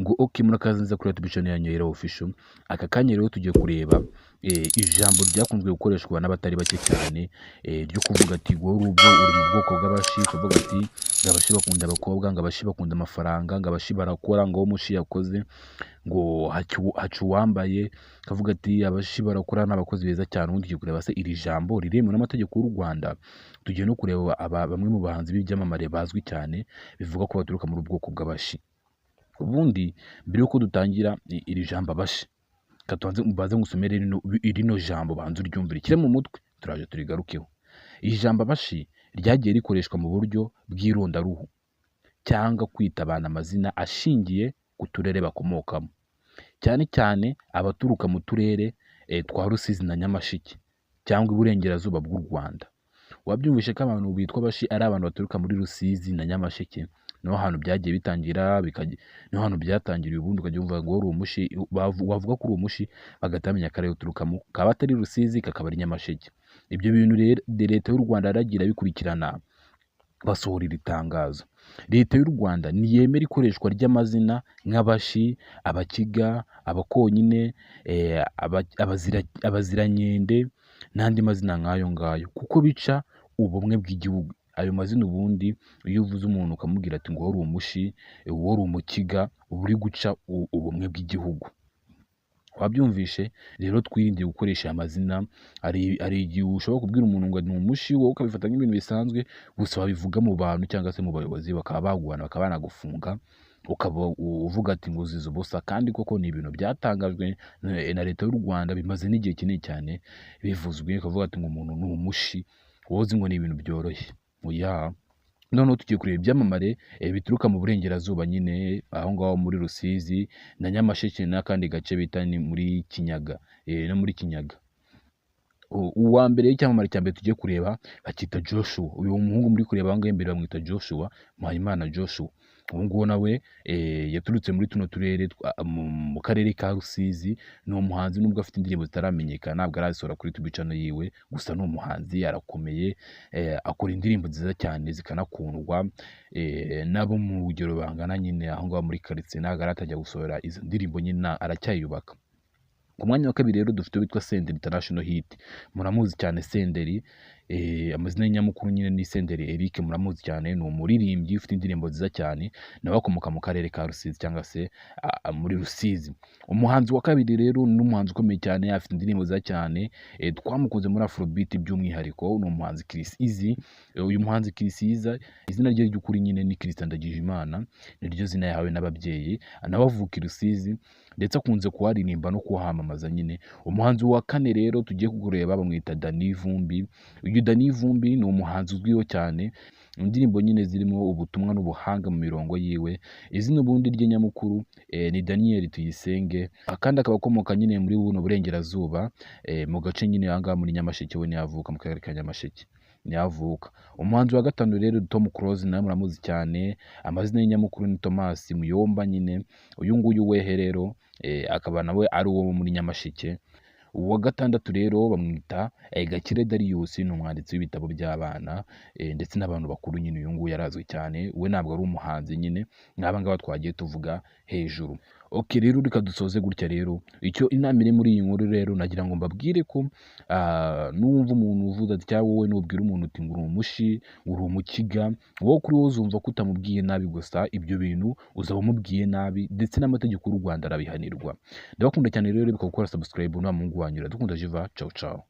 Ngo ok, murakaza neza kuri YouTube channel yanyu ya Official. Aka kanya rero tugiye kureba ijambo ryakunzwe gukoreshwa n'abatari bake cyane, ryo kuvuga ati wowe ubwo uri mu bwoko bw'abashi, kuvuga ati ngo abashi bakunda abakobwa, ngo abashi bakunda amafaranga, ngo abashi barakora, ngo umushi yakoze ngo haca uwambaye, kavuga ati abashi barakora n'abakozi beza cyane. Ubundi tugiye kureba se iri jambo riremewe n'amategeko y'u Rwanda. Tugiye no kureba bamwe mu bahanzi b'ibyamamare bazwi cyane bivuga ko baturuka muri ubwoko bw'abashi. Ubundi mbere yuko dutangira iri jambo abashi, reka tubanze mbanze ngusomere rino jambo, banze uryumvire ikire mu mutwe, turaje turigarukeho. Iri jambo abashi ryagiye rikoreshwa mu buryo bw'irondaruhu cyangwa kwita abantu amazina ashingiye ku turere bakomokamo, cyane cyane abaturuka mu turere twa Rusizi na Nyamasheke cyangwa iburengerazuba bw'u Rwanda. Wabyumvishe ko abantu bitwa abashi ari abantu baturuka muri Rusizi na Nyamasheke, niho hantu byagiye bitangira, niho hantu byatangiriye. Ubundi ukajya wumva ngo uri umushi, wavuga ko uri umushi bagahita bamenya akarere uturukamo, kaba atari Rusizi kakaba ari Nyamasheke. Ibyo bintu rero leta y'u Rwanda yaragiye irabikurikirana, basohora iri tangazo. Leta y'u Rwanda ntiyemera ikoreshwa ry'amazina nk'abashi, abakiga, abakonyine, abazirankende n'andi mazina nk'ayo ngayo, kuko bica ubumwe bw'igihugu. Ayo mazina ubundi iyo uvuze umuntu ukamubwira ati ngo wowe uri umushi, wowe uri umukiga, uba uri guca ubumwe bw'igihugu. Wabyumvishe rero, twirinde gukoresha aya mazina. Hari igihe ushobora kubwira umuntu ngo ni umushi, wowe ukabifata nk'ibintu bisanzwe, gusa wabivuga mu bantu cyangwa se mu bayobozi bakaba baguhana, bakaba banagufunga, ukaba uvuga ati ngo uzize ubusa, kandi koko ni ibintu byatangajwe na leta y'u Rwanda, bimaze n'igihe kinini cyane bivuzwe. Ukavuga ati ngo umuntu ni umushi, wowe uzi ngo ni ibintu byoroshye. Oya. Noneho tugiye kureba ibyamamare bituruka mu burengerazuba nyine, aho ngaho muri Rusizi na Nyamasheke n'akandi gace bita ni muri Kinyaga, no muri Kinyaga. Uwa mbere, icyamamare cya mbere tugiye kureba bakita Joshua. Uyu muhungu muri kureba aho ngaho imbere bamwita Joshua Mpayimana Joshua. Ubu ngubu nawe yaturutse muri tuno turere mu karere ka Rusizi. Ni umuhanzi nubwo afite indirimbo zitaramenyekana, ntabwo arazisohora kuri YouTube channel yiwe, gusa ni umuhanzi arakomeye, akora indirimbo nziza cyane zikanakundwa n'abo mu rugero bangana nyine aho ngaho muri karitsiye. Ntabwo aratangira gusohora izo ndirimbo nyine, aracyayubaka. Ku mwanya wa kabiri rero dufite uwitwa Senderi International Hit. Muramuzi cyane Senderi, amazina ye nyamukuru nyine ni Senderi Eric, muramuzi cyane, ni umuririmbyi ufite indirimbo nziza cyane, nawe akomoka mu karere ka Rusizi cyangwa se muri Rusizi. Umuhanzi wa kabiri rero ni umuhanzi ukomeye cyane, afite indirimbo nziza cyane, twamukunze muri Afrobeat by'umwihariko, ni umuhanzi Chris Easy. Uyu muhanzi Chris Easy, izina rye ry'ukuri nyine ni Christian Ndagijimana, niryo zina yahawe n'ababyeyi, nawe avuka i Rusizi ndetse akunze kuharirimba no kuhamamaza nyine. Umuhanzi wa kane rero tugiye kureba bamwita Danny Vumbi. Uyu Danny Vumbi ni umuhanzi uzwiho cyane indirimbo nyine zirimo ubutumwa n'ubuhanga mu mirongo yiwe. Izina ubundi rye nyamukuru ni Daniel Tuyisenge, kandi akaba akomoka nyine muri buno burengerazuba, mu gace nyine aha ngaha muri Nyamasheke, we niho avuka, mu karere ka Nyamasheke niho avuka. Umuhanzi wa gatanu rero Tom Close, nawe muramuzi cyane, amazina ye nyamukuru ni Thomas Muyomba nyine. Uyu nguyu wehe rero akaba nawe ari uwo muri Nyamasheke. Uwa gatandatu rero bamwita Gakire Darius, ni umwanditsi w'ibitabo by'abana ndetse n'abantu bakuru nyine. Uyu nguyu arazwi cyane, we ntabwo ari umuhanzi nyine nk'aba ngaba twagiye tuvuga hejuru. Ok, rero reka dusoze gutya rero. Icyo inama iri muri iyi nkuru rero, nagira ngo mbabwire ko nuwumva umuntu uvuze ati, cyangwa wowe nubwira umuntu uti ngo uri umushi, uri umukiga, wowe kuri wowe uzumva ko utamubwiye nabi, gusa ibyo bintu uzaba umubwiye nabi, ndetse n'amategeko y'u Rwanda arabihanirwa. Ndabakunda cyane rero, reka gukora subscribe. Nta muhungu wanyu Iradukunda Jiva. Ciao ciao.